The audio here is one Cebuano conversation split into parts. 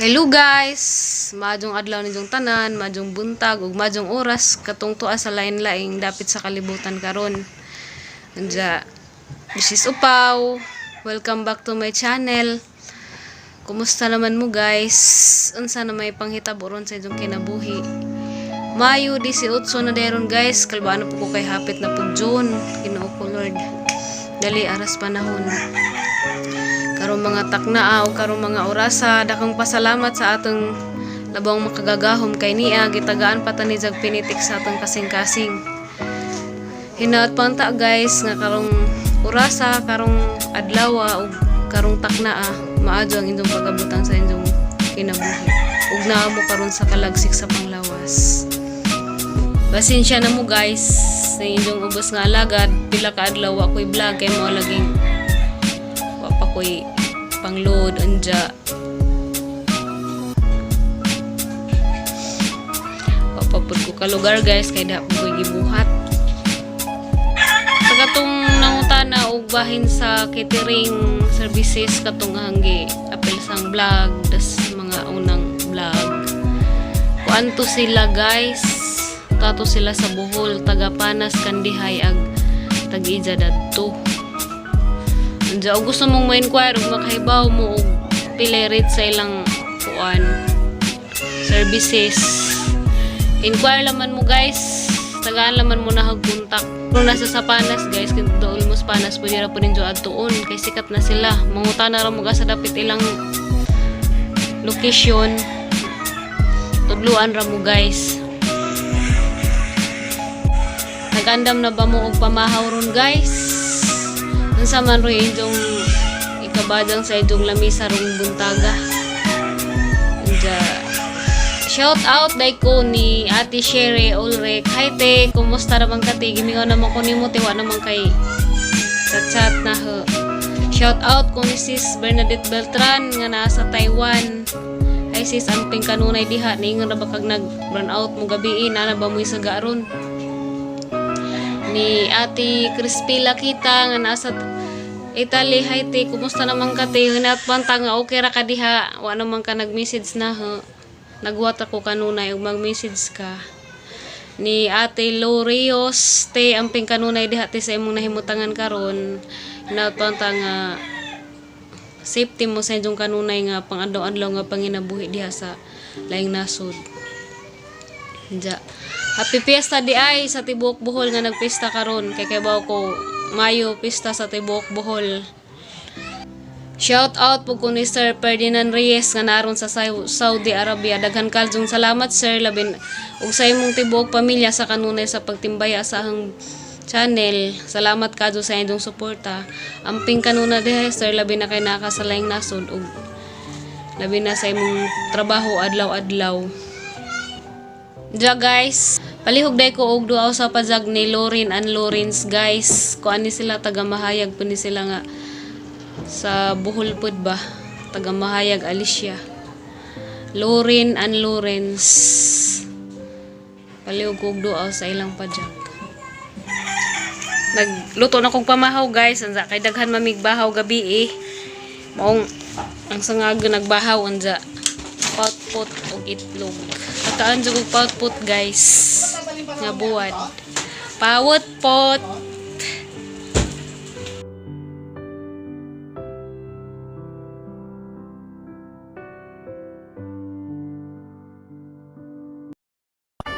Hello guys! Maayong adlaw ninyong tanan, maayong buntag ug maayong oras katong tuwa sa lain-laing dapit sa kalibutan karon. Anja, this is Upaw. Welcome back to my channel. Kumusta naman mo, guys? Unsa na may panghitabo ron sa inyong kinabuhi? Mayo 18 na deron, guys. Kalbano po ko kay hapit na pug June. Ginoo ko Lord. Dali aras panahon. Karong mga taknaa o karong mga orasa, dakong pasalamat sa atong labong makagagahom kay niya gitagaan pa ta ni jag pinitik sa atong kasing-kasing. Hinaot panta, guys, nga karong orasa, karong adlaw ug karong taknaa, maadyo ang inyong pagabutang sa inyong kinabuhi. Ug naa mo karon sa kalagsik sa panglawas. Pasensya na mo, guys, sa inyong ubos nga alagad, pila ka adlaw wa ko'y vlog kay mao laging wa pa ko'y pangload anja. Wa pa pud ko kalugar, guys, kay da po ko'y gibuhat. Sa katong nangutana og bahin sa catering services katong hanggi apil sang vlog das mga unang vlog. Kuan to sila, guys. Tato sila sa Bohol, taga Panas, Kandihay ag tag-ija dadto. Anja, og gusto mong ma-inquire ug makahibaw mo og pila rate sa ilang kuan services. Inquire laman mo, guys. Tagaan laman mo na kontak. Kung nasa sa Panas, guys, kung dool mo sa Panas, pwede ra po ninyo adtuon kay sikat na sila. Mangutana ra mo ka sa dapit ilang location. Tudluan ra mo, guys. Nagandam na ba mo og pamahaw ron, guys? Unsa man ro inyong ikabadang sa inyong lamisa rong buntaga? Anja, shout out day ko ni Ate Sherry Ulrich. Hi te, kumusta naman ka te? Gimingaw naman ko nimo te, wa naman kay chat-chat na ho. Shout out ko ni Sis Bernadette Beltran nga naa sa Taiwan. Hi sis, amping kanunay diha, niingon ra ba kag nag run out mo gabi, na na ba mo sa ron? Ni Ate Crispila kita nga nasa Italy. Hi te, kumusta naman ka te? Hinat banta nga okay ra ka diha. Wa naman ka nag-message na ho. Nagwat ako kanunay ug mag-message ka. Ni Ate Lorios, te, amping kanunay diha te sa imong nahimutangan karon. Hinaot banta nga safety mo sa inyong kanunay nga pang-adlaw-adlaw nga panginabuhi diha sa laing nasod. Diya. Happy Fiesta di ay sa tibuok Bohol nga nagpista karon kay kaybaw ko Mayo pista sa tibuok Bohol. Shout out po ko ni Sir Ferdinand Reyes nga naron sa Saudi Arabia. Daghan kaljong salamat, sir, labin ug sa imong tibuok pamilya sa kanunay sa pagtimbaya sa ahang channel. Salamat kadyo sa inyong suporta. Amping kanuna diha, sir, labi na kay naa ka sa laing nasod ug labi na sa imong trabaho adlaw-adlaw. Diya guys, palihog day ko og duaw sa pajag ni Lorin and Lawrence, guys. Kuan ni sila, taga Mahayag po ni sila nga sa Bohol pod ba? Taga Mahayag, Alicia. Lorin and Lawrence. Palihog ko og duaw sa ilang pajag. Nagluto na kong pamahaw, guys, anza kay daghan mamigbahaw gabi eh. Maong ang sangag nagbahaw anza potpot og itlog. Kataan jud og potpot, guys. Nga buwad. Pawot pot.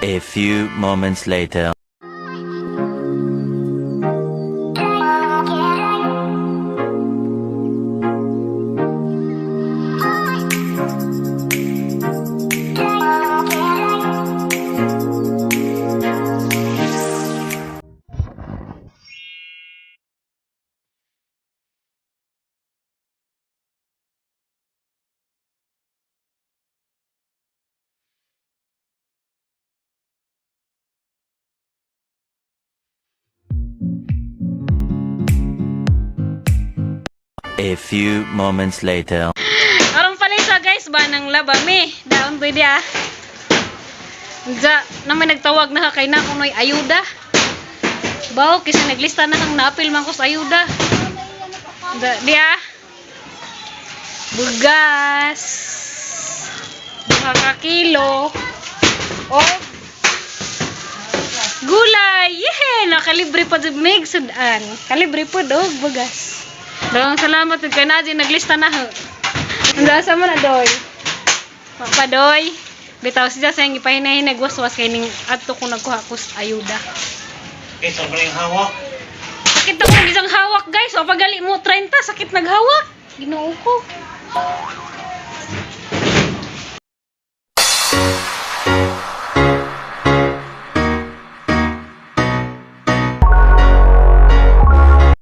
A few moments later. A few moments later. Aron palisa, guys, ba nang laba mi. Daon pwede ah. Diya, na may nagtawag na kay na kunoy ayuda. Baw kasi naglista na kang naapil man ko sa ayuda. Da, di ah. Bugas. Duha ka kilo. O gulay. Yeah, nakalibre pa jud mig sudan. Kalibre po og bugas. Daghang salamat kay Nadine, naglista na ho. Ang sa man na, doy. Padoy. Bitaw siya sa iyang ipahinahinag waswas kay ning adto kung nagkuha ko sa ayuda. Okay, sobrang hawak. Sakit ako ng isang hawak, guys. O pagali mo 30, sakit naghawak. Ginoo ko.